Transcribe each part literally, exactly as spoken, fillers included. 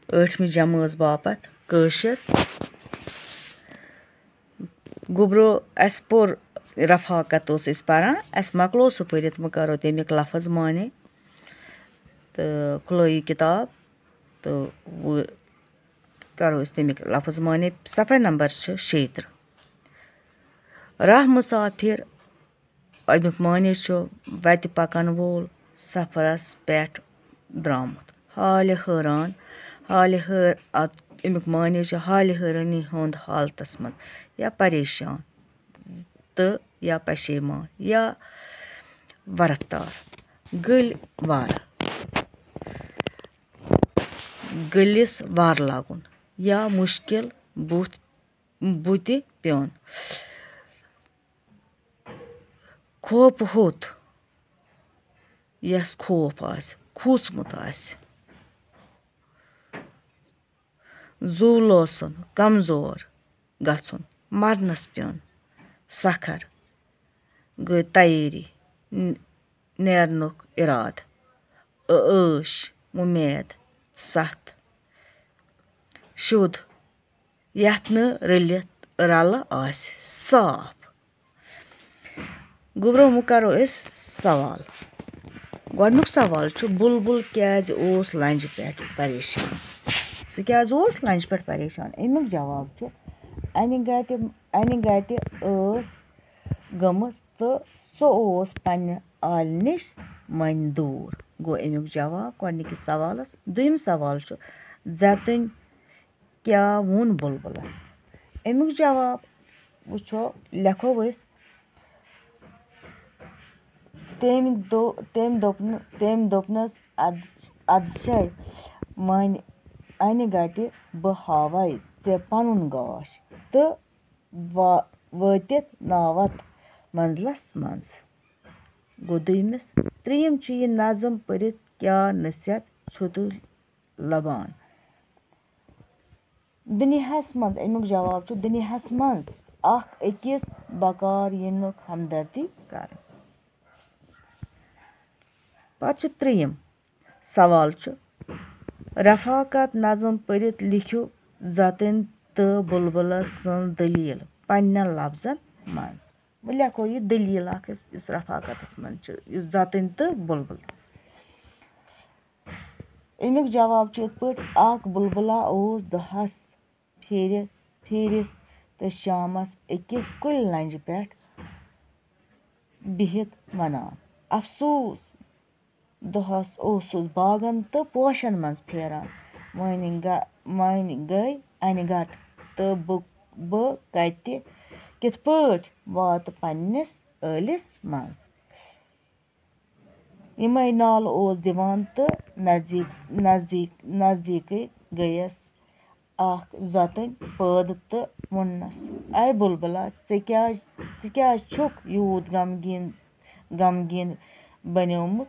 ٲٹھمہِ جمٲژ باپتھ کٲشِر۔ گوٚبرو، اَسہِ پوٚر رفاقت، اوس أسۍ پَران، اَسہِ مۄکلو سُہ پٔرِتھ، وۄنۍ کَرو تَمیُک لفظ معنی تہٕ کھُلٲیِو کِتاب تہٕ وۄنۍ کَرو أسۍ تَمیُک لفظ معنی۔ صفحہ نمبر چھُ شیٚیہِ ترٕٛہ۔ راہ مسافر، اَمیُک معنی چھُ وَتہِ پَکَن وول، سفرَس پٮ۪ٹھ درٛامُت۔ حالہِ حٲران، حالہِ حٲر-، اَتھ، اَمیُک معنی چھُ حالہِ حٲرٲنی ہُنٛد حالتَس منٛز یا پریشان تہٕ یا پشیمان یا وَرَفتار۔ گٔلۍ وار، گٔلِس وار لاگُن یا مُشکِل بُتھ، بُتہِ پیوٚن۔ خوپہٕ ہوٚت، یَس خوف آسہِ، کھوٗژمُت آسہِ۔ زُو لوسُن، کمزور گژھُن، مرنَس پیوٚن۔ سکھر گٔے تیٲری، ن-، نیرنُک اِرادٕ۔ ٲ-، عٲش، وۄمید۔ ستھ، شُد، یَتھ نہٕ رٔلِتھ رَلہٕ آسہِ صاف۔ گوٚبرو، وۄنۍ کَرو أسۍ سوال۔ گۄڈٕنیُک سوال چھُ، بُلبُل کیٛازِ اوس لَنجہِ پٮ۪ٹھ پریشان؟ سُہ کیٛازِ اوس لَنجہِ پٮ۪ٹھ پریشان؟ اَمیُک جواب چھُ، اَنہِ گَٹہِ، اَنہِ گَٹہِ ٲس گٔمٕژ تہٕ سُہ اوس پنٛنہِ آلہِ نِش وۄنۍ دوٗر۔ گوٚو اَمیُک جواب گۄڈٕنِکِس سوالَس۔ دوٚیِم سوال چھُ، زَتٕنۍ کیٛاہ ووٚن بُلبُلَس؟ اَمیُک جواب وٕچھو، لیکھو أسۍ۔ تٔمۍ دو-، تٔمۍ دوٚپ نہٕ، تٔمۍ دوٚپنَس، "اَد-، اَدٕ چھے وۄنۍ اَنہِ گَٹہِ، بہٕ ہاوَے ژےٚ پَنُن گاش تہٕ وا-، وٲتِتھ ناوَتھ منزلَس منٛز۔" گوٚو دوٚیمِس۔ ترٛیٚیِم چھُ یہِ نظم پٔرِتھ کیٛاہ نصیحت چھُ تُہۍ لبان؟ دُنیاہَس منٛز، اَمیُک جواب چھُ، دُنیاہَس منٛز اکھ أکِس بکار یِنُک ہمدردی کرٕنۍ۔ پتہٕ چھُ ترٛیٚیِم سوال چھُ، رفاقت نظم پٔرِتھ لیکھِو زَتٕنۍ تہٕ بُلبُلَس سٕنٛز دٔلیٖل پنٛنٮ۪ن لفظن منٛز۔ بہٕ لیکھو یہِ دٔلیٖل اکھ، یُس، یُس رفاقتس منٛز چھِ، یُس زَتٕنۍ تہٕ بُلبُلَس۔ اَمیُک جواب چھُ یِتھ پٲٹھۍ، اکھ بُلبُلا اوس دۄہَس پھیٖرِتھ، پھیٖرِتھ تہٕ شامَس أکِس کُلۍ لَنجہِ پٮ۪ٹھ بِہِتھ وَنان، "افسوٗس، دۄہَس اوسُس باغَن تہٕ پوشَن منٛز پھیران، وۄنۍ گہ-، وۄنۍ گٔے اَنہِ گَٹ تہٕ بہٕ، بہٕ کَتہِ، کِتھ پٲٹھۍ واتہٕ پنٛنِس ٲلِس منٛز؟" یِمَے نالہٕ اوس دِوان تہٕ نزدیٖک، نزدیٖک، نزدیٖکٕے گٔیَس اکھ زَتٕنۍ پٲدٕ تہٕ ووٚننَس، "اے بُلبُلا، ژٕ کیٛازِ، ژٕ کیٛازِ چھُکھ یوٗت غمگیٖن، غمگیٖن بنیومُت؟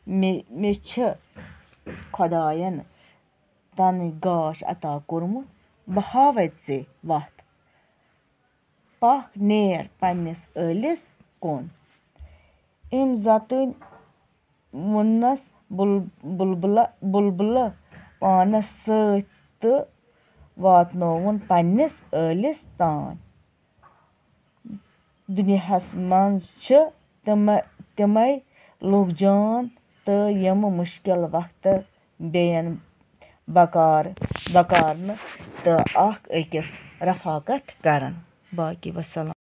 مےٚ، مےٚ چھِ خۄدایَن تَنٕے گاش عطا کوٚرمُت، بہٕ ہاوَے ژےٚ وَتھ۔ پَکھ نیر پنٛنِس ٲلِس کُن۔" أمۍ زَتٕنۍ ووٚننَس بُل-، بُلبُلہ، بُلبُلہٕ پانَس سۭتۍ تہٕ واتنووُن پنٛنِس ٲلِس تام۔ دُنیاہَس منٛز چھِ تِمہٕ، تِمَے لوٗکھ جان تہٕ یِم مُشکِل وقتہٕ بیٚیَن بکار، بکارنہٕ تہٕ اکھ أکِس رفاقت کرن۔ باقی وسلام۔